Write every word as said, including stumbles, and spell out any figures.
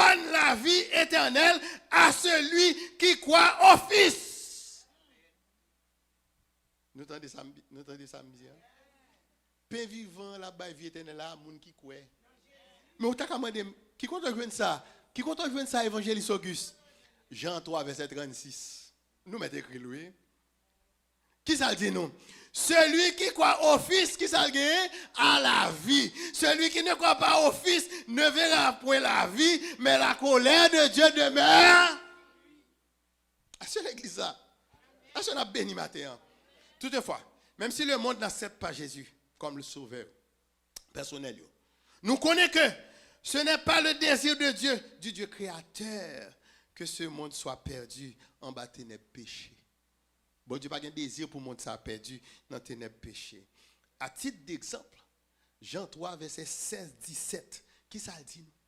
Donne la vie éternelle à celui qui croit au Fils. Nou tande sa m, nou tande sa m di a? Pen vivan l ap bay vi etènèl la a moun ki kwè. Men ou ta ka mande m, ki kote w jwenn sa? Ki kote w jwenn sa, Evanjelis Auguste? Jan twa, vèsè trannsis. Nou mèt ekri l, wi. Ki sa l di nou? Celui qui croit au Fils, ki sa l genyen? A la vi. Celui qui ne croit pas au Fils ne verra point la vie, mais la colère de Dieu demeure. Èske legliz la? Èske n ap beni maten an? Toutefois, même si le monde n'accepte pas Jésus comme le sauveur personnel, yo, nou konnen ke ce n'est pas le désir de Dieu, du Dieu créateur, que ce monde soit perdu anba tenèb peche. Bondye pa gen dezi pou mond sa a pèdi nan tenèb peche. A tit d'egzanp, Jan twa, vèsè sèz, disèt, ki sa l di nou?